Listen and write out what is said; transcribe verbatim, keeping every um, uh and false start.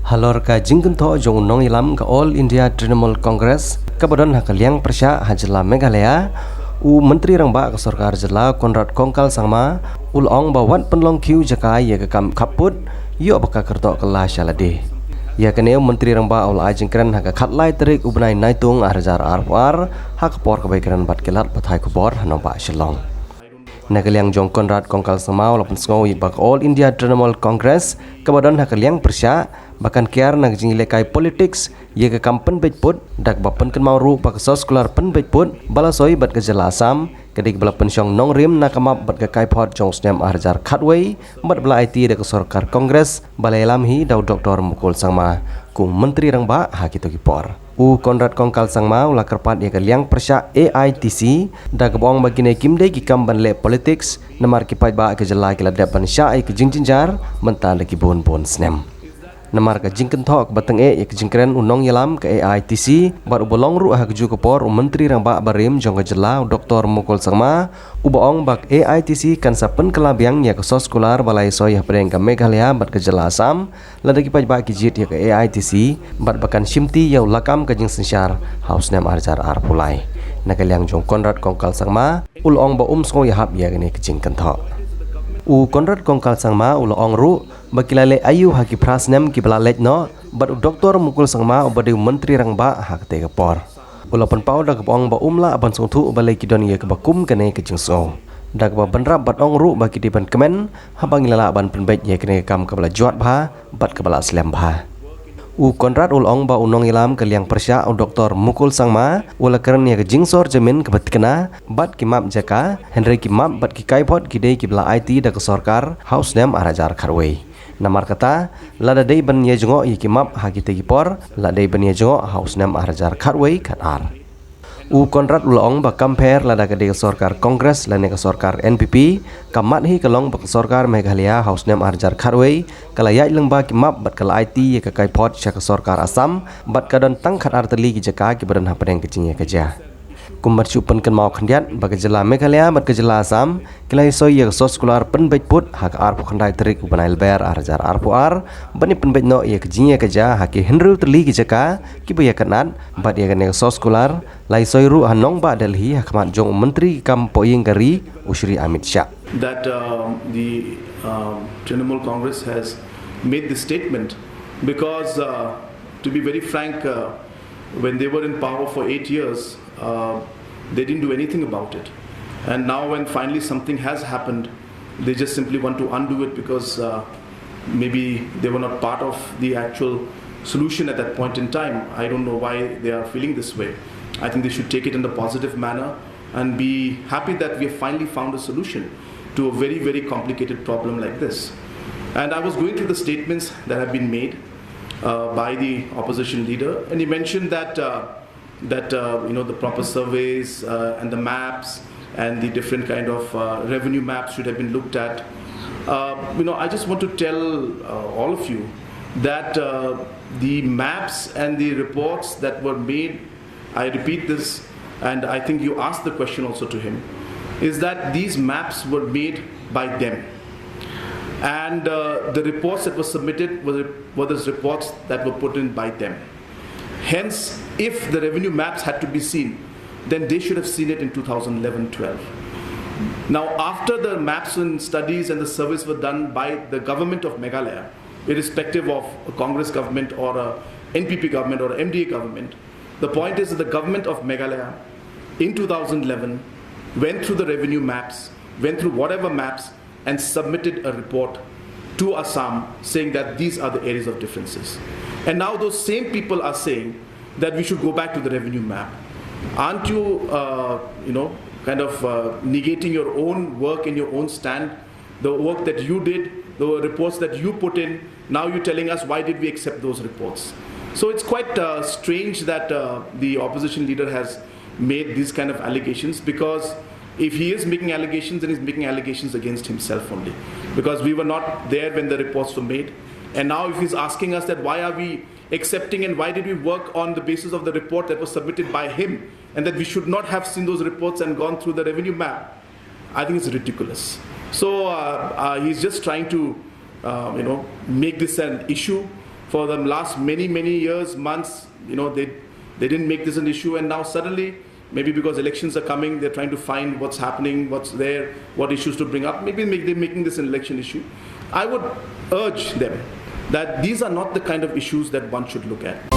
Halor ka jingkynthoh jong u nongïalam ka All India Trinamool Congress kaba don ha ka liang pyrshah ha jylla Meghalaya, u Myntri Rangbah ka Sorkar Jylla Conrad Kongkal Sangma u la ong ba wat pynlong khiew jaka ïa ka kam khappud, ïoh ba ka kyrdoh kylla sha lade. Ïa kane u Myntri Rangbah u la ai jingkren ha ka khatlai tarik u bnai Naitung arhajar arphew ar ha ka por kaba ïakren bad ki lad pathai khubor ha nongbah Shillong. Na ka liang jong u Conrad Kongkal Sangma u la pynsngew ïa ba ka All India Trinamool Congress kaba don ha ka liang pyrshah ba kan kiar na ka jingïalehkai politics ïa ka kam pynbeit pud, da kaba pynkynmaw ruh ba ka soskular pynbeit pud ba la soi bad ka jylla Assam ka dei kaba la pynshong nongrim na ka map bad ka kaiphod jong u snem arhajar khatwei bad ba la aiti da ka sorkar Congress ba la ïalam hi da u Doktor Mukul Sangma kum u Myntri Rangbah ha kito ki por. U Conrad Kongkal Sangma u la kyrpad ïa ka liang pyrshah A I T C da kaba ong ba kine kim dei ki kam ban leh politics, namar ki paidbah ka jylla ki la dep ban shah ïa ka jingjynjar mynta da ki bun bun snem. Namar ka jingkynthoh kaba tyngeh ïa ka jingkren u nongïalam ka A I T C bad uba long ruh ha kajuh ka por u Myntri Rangbah barim jong ka jylla u Doktor Mukul Sangma, uba ong ba ka A I T C kan sa pynkylla biang ïa ka soskular ba la ïasoi hapdeng ka Meghalaya bad ka jylla Assam lada ki paidbah ki jied ïa ka A I T C bad ba kan shimti ïa u lakam ka jingsynshar ha u snem arhajar arphew lai. Na ka liang jong u Conrad Kongkal Sangma u la ong ba um sngew ïahap ïa kane ka jingkynthoh. U Conrad Kongkal Sangma u la ong ruh ba ki la leh aïu ha ki phra snem kiba la leit noh bad u Doktor Mukul Sangma uba dei u Myntri Rangbah ha katei ka por. U la pynpaw da kaba ong ba um lah ban sngewthuh balei ki don ïa kaba kum kane ka jingsngew, da kaba bynrap bad ong ruh ba ki dei ban kmen haba ngi la lah ban pynbeit ïa kane ka kam kaba la jwat bha bad kaba la slem bha. U Conrad u la ong ba u nongïalam ka liang pyrshah u Doktor Mukul Sangma u la kren ïa ka jingsor jamin kaba thikna bad ki map jaka, hynrei ki map bad ki kaiphod ki dei kiba la aiti da ka sorkar ha u snem arhajar khatwei. Namar kata, lada dei ban ïajngoh ïa ki map ha kitei ki por, la dei ban ïajngoh ha u snem arhajar khatwei khatar. U Conrad u la ong ba kam pher lada ka dei ka sorkar Congress lane ka sorkar N P P, ka mat hi ka long ba ka sorkar Meghalaya ha u snem arhajar khatwei ka la ïaid lyngba ki map bad ka la aiti ïa ka kaiphod sha ka sorkar Assam bad ka don tang khatar tylli ki jaka kiba don hapdeng ka jingïakajia. Kumba shu pynkynmaw khyndiat ba ka jylla Meghalaya bad ka jylla Assam ki la ïasoi ïa ka soskular pynbeit pud ha ka arphew khyndai tarik u bnai Lber arhajar arphew ar ban ïa pynbeit noh ïa ka jingïakajia ha ki hynriew tylli ki jaka kiba ïakynad, bad ïa kane ka soskular la ïasoi ruh ha nongbah Delhi ha khmat jong u Myntri ki kam pohïing ka ri u Shri Amit Shah. That um, the um, Trinamool Congress has made this statement because, uh, to be very frank, uh, when they were in power for eight years, uh, they didn't do anything about it. And now, when finally something has happened, they just simply want to undo it because uh, maybe they were not part of the actual solution at that point in time. I don't know why they are feeling this way. I think they should take it in a positive manner and be happy that we have finally found a solution to a very, very complicated problem like this. And I was going through the statements that have been made uh, by the opposition leader, and he mentioned that uh, that uh, you know, the proper surveys uh, and the maps and the different kind of uh, revenue maps should have been looked at. Uh, you know, I just want to tell uh, all of you that uh, the maps and the reports that were made, I repeat this, and I think you asked the question also to him, is that these maps were made by them. And uh, the reports that were submitted were, were those reports that were put in by them. Hence, if the revenue maps had to be seen, then they should have seen it in two thousand eleven twelve. Now, after the maps and studies and the surveys were done by the government of Meghalaya, irrespective of a Congress government or a N P P government or a M D A government, the point is that the government of Meghalaya in two thousand eleven went through the revenue maps, went through whatever maps, and submitted a report to Assam saying that these are the areas of differences. And now those same people are saying that we should go back to the revenue map. Aren't you, uh, you know, kind of uh, negating your own work and your own stand, the work that you did, the reports that you put in? Now you're telling us, why did we accept those reports? So it's quite uh, strange that uh, the opposition leader has made these kind of allegations, because if he is making allegations, then he's making allegations against himself only, because we were not there when the reports were made. And now, if he's asking us that why are we accepting and why did we work on the basis of the report that was submitted by him, and that we should not have seen those reports and gone through the revenue map, I think it's ridiculous. So uh, uh, he's just trying to, uh, you know, make this an issue For the last many, many years, months, you know, they, they didn't make this an issue, and now suddenly, maybe because elections are coming, they're trying to find what's happening, what's there, what issues to bring up. Maybe make, they're making this an election issue. I would urge them that these are not the kind of issues that one should look at.